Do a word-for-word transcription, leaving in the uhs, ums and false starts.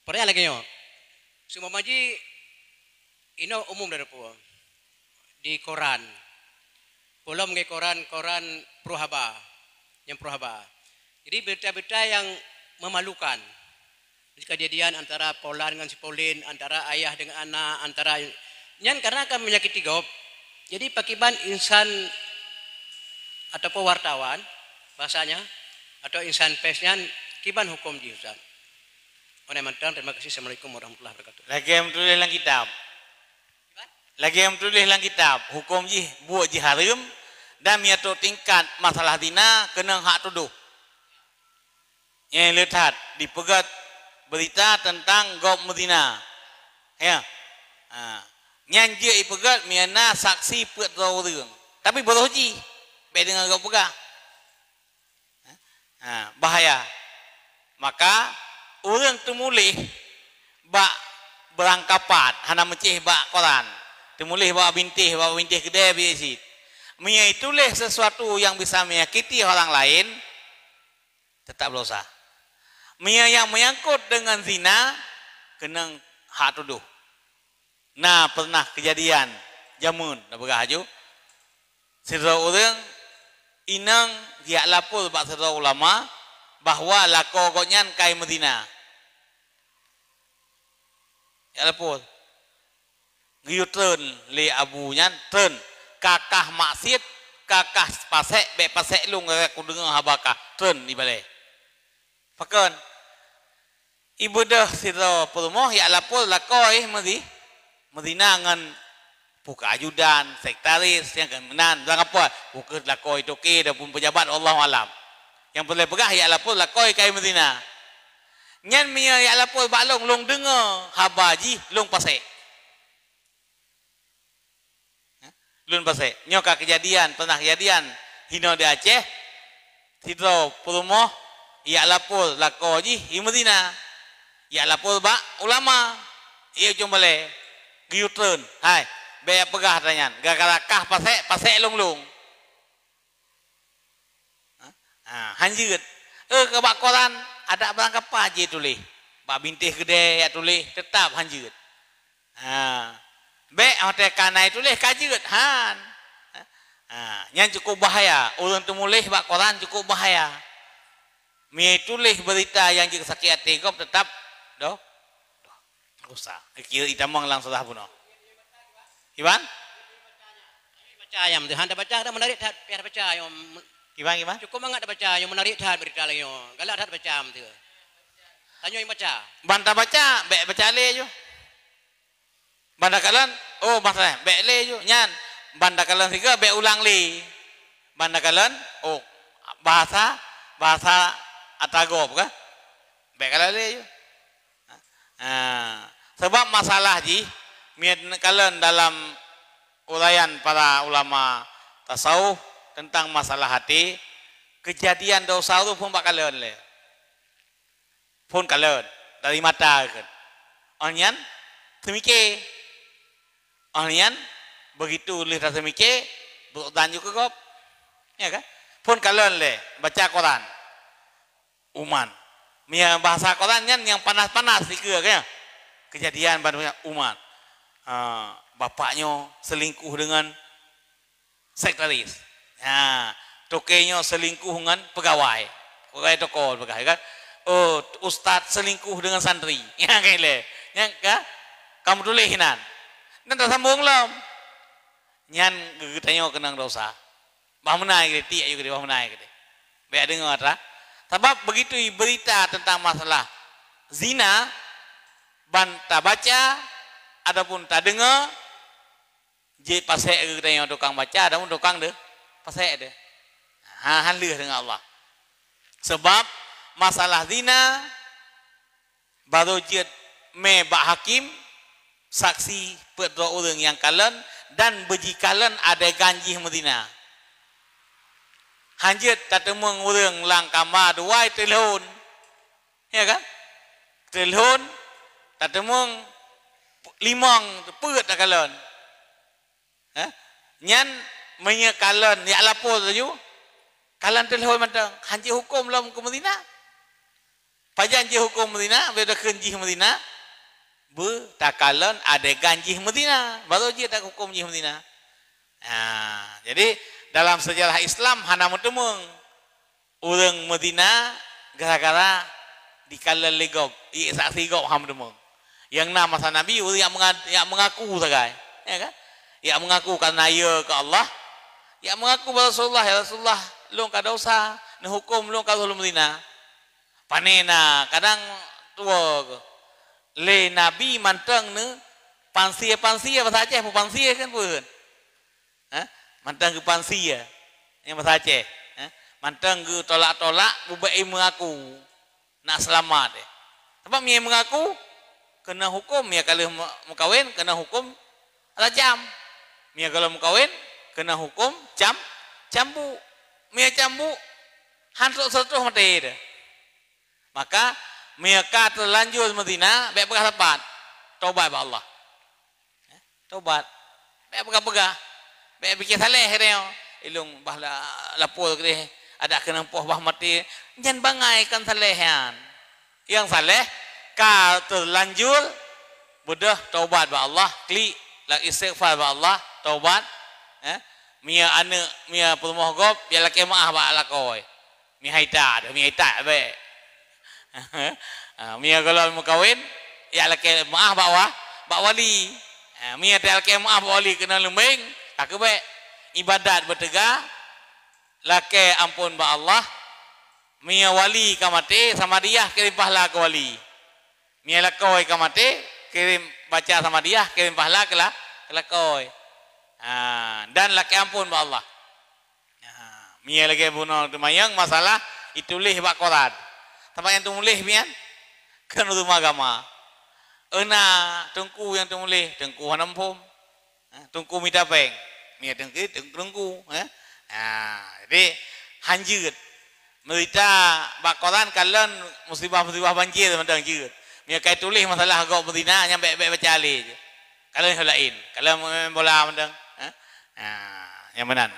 Pertanyaan lagée nyoe. Seumpama jih, inoe umum dari peue? Di koran. Peulom ngon koran, koran Pruhaba. Nyang Pruhaba. Jadi berita-berita yang memalukan. Kejadian antara Polan ngon si Polin, antara ayah dengan anak, antara nyan karena akan menyakiti gob. Jadi pakiban insan ataupun wartawan bahasanya atau insan pers nyan kiban hukum jih Ustaz. Onai mantong, terima kasih. Assalamualaikum warahmatullahi wabarakatuh. Lagée meutuléh lam kitab. Lagée meutuléh lam kitab, hukum jih buet jih hareuem dan meunyoe trok tingkat masalah zina keunong hak tudoh. Nyang le that dipeugét berita teuntang gob meuzina. Ya. Ha. Nyan jeuet ipeugét meunyoe na saksi peuet droe ureuëng. Tapi baroh jih, bék deungoe gob peugah. Ha, bahaya. Maka ureuëng teumuléh bak beurangkapat, hana meucéh bak koran. Teumuléh bak bintéh, bak bintéh keudè biet cit. Meunyoe ituléh sesuatu yang bisa menyakiti orang lain, tetap dosa. Meunyoe nyang menyangkut dengan zina, keunong hak tudoh. Na pernah kejadian jameun, na peugah aju, sidroe ureuëng inong geujak lapor bak sidroe ulama bahwa lakoe gobnyan ka meuzina. Jak lapor. Geuyue treun lé abu nyan, treun, "Ka kah maksiet, ka kah pasék, bék pasék lôn, gara-gara kudeungoe haba kah." Treun ibalée. Pakon? Ibeudôh sidroe peurumoh jak lapor lakoe meuzi-, meuzina ngon peue keuh ajudan, sekretaris, nyang keuh meunan, blang apa, peue keuh lakoe toke ataupun pejabat, Allahu alam. Nyang peureulée peugah jak lapor lakoe ka meuzina. Nyan meunyoe jak lapor bak lôn, lôn deungoe haba jih, lôn pasék. Lôn pasék. Nyoe ka keujadian, pernah keujadian hinoe di Aceh. Sidroe peurumoh jak lapor lakoe jih i meuzina. Jak lapor bak ulama. Ie ujong balée. Geuyue treun. "Hai, bék peugah ata nyan. Gara-gara kah pasék, pasék lôn-lôn." Ha? Ha, hanjeuet. Eh, ka bak koran, adak barang kapa jituléh. Bak bintéh keudè jak tuléh, teutap hanjeuet. Ha. Bék watée ka na ituléh ka jeuet, han. Ha, nyan cukup bahaya. Ureuëng teumuléh bak koran cukup bahaya. Meunyoe tuléh beurita nyang jeuet sakét até gob, teutap doh. Dosa. Kira itamong lam salah bunoe. Iban? Baca ayam tu, han tabaca, dah menarik that, payah baca ayam. Iban, iban? Cukup mangat tabaca, yang menarik that berita lagi. Galak that baca ayam tu. Tanyoe baca. Ban tabaca, bék baca lé ju. Ban takalon, oh, masalah, bék lé ju. Nyan, ban takalon siga, bék ulang lé. Ban takalon, oh, bahasa, bahasa ata gob kah? Bék kalon lé ju. Ha, sebab masalah jih, miet kalon dalam uraian para ulama tasawuf tentang masalah até, keujadian dosa tu phon bak kalon lé. Phon kalon, dari mata kan. Oh nyan, seumiké. Oh nyan, begitu lheueh taseumiké, beurôk dan ju keu gob. Ya kan? Phon kalon lé, baca koran. Uman. Meunyoe bahasa Quran nyan nyang panas-panas dikeue, kan? Keujadian ban uman. Ha, bapak nyoe selingkuh dengan sekretaris. Ha, toke nyoe selingkuh ngon pegawai. Pegawai toko peugah, kan? Oh, ustaz selingkuh dengan santri. Ya, kan le. Nyang ka? Kamu tuléh inan. Nyan tasambong lom. Nyan geutanyoe keunong dosa. Bah meunan geutanyoe, tiek ayu geutanyoe, bah meunan geutanyoe. Bék deungoe atra. Sabab begitu berita tentang masalah zina, ban tabaca ataupun tadeungoe, jeuet pasék geutanyoe tukang baca ataupun tukang de, pasék de. Ha, han lheueh deungon Allah. Sebab masalah zina, barô jeuet mé bak hakém, saksi peuet droe ureuëng nyang kalon dan beujikalon adegan jih meuzina. Hanjeuet tateumeung ureuëng lam kama dua teulhon. Ya kan? Teulhon, tateumeung limong peuet takalon. Ha? Nyan meunyoe kalon jak lapor laju, kalon teulhon mantong, hanjeuet huköm lom keu meuzina. Pajan jih huköm meuzina, beu takheun jih meuzina, beu takalon adegan jih meuzina, baru jih tahuköm jih meuzina. Nah, jadi dalam sejarah Islam hana meuteumeung ureuëng meuzina gara-gara dikalon lé gob, ié saksi gob hana meuteumeung. Nyang na masa Nabi ureuëng nyang menga-, nyang mengaku sagai, ya kan? Nyang mengaku karena ya ke Allah, nyang mengaku bak Rasulullah, "Ya Rasulullah, lôn ka dosa, neuhuköm lôn ka lheueh lôn meuzina." Pane na, kadang tuwo lé Nabi mantong neupansie-pansie, bahasa Aceh peupansie kan peue? Ha? Mantong geupansie. Nyang bahasa Aceh, ha? Mantong geutolak-tolak, bubek ié mengaku nak seulamat. Sabab meunyo mengaku, keuneuk huköm, meunyo ka lheueh me-, meukawen, keuneuk huköm rajam. Meunyo gohlom meukawen, keuneuk huköm cam-, cambuk. Meunyo cambuk, han trok seureutôh maté teuh. Maka, meunyo ka teulanjur meuzina, bék peugah sapat, tobat bak Allah. Tobat. Bék peugah-peugah. Bék pike saléh, kata nyoe. Ilôn bah la-, lapor keudeh, adak keunong poh bah maté. Nyan bangai kon saléh nyan. Nyang saléh, ka teulanjur, beudôh tobat bak Allah, klik, la-, istighfar bak Allah, tobat. Eh? Meunyo aneuk, meunyo peurumoh gob, ya lakée meuáh bak lakoe. Meuhai that, meuhai that bék. Ha, meunyo gohlom meukawen, ya lakée meuáh bak wa-, bak wali. Ha, meunyo talakée meuáh bak wali keuneuk leumbeng, ka keuh bék. Ibadat beuteuga, lakée amphon bak Allah. Meunyo wali ka maté, samadiah kirém pahala keu wali. Meunyo lakoe ka maté, kirém baca samadiah, kirém pahala keu la-, keu lakoe. Ha, dan lakée amphon bak Allah. Ha, meunyo lagée bunoe teumanyong masalah ituléh bak koran. Sabab nyang teumuléh nyan kan ureuëng agama. Euna teungku nyang teumuléh, teungku hana muphom. Ha, teungku mita péng. Meunyo teungku, teungku, teungku, eh. Ha, jadi han jeuet. Meurita bak koran kalon musibah-musibah banjir mantong jeuet. Meunyo ka ituléh masalah gob beuzina, nyan bék-bék baca lé jih. Kalon nyang laén, kalon main bola mantong, eh. Ha, nyang meunan.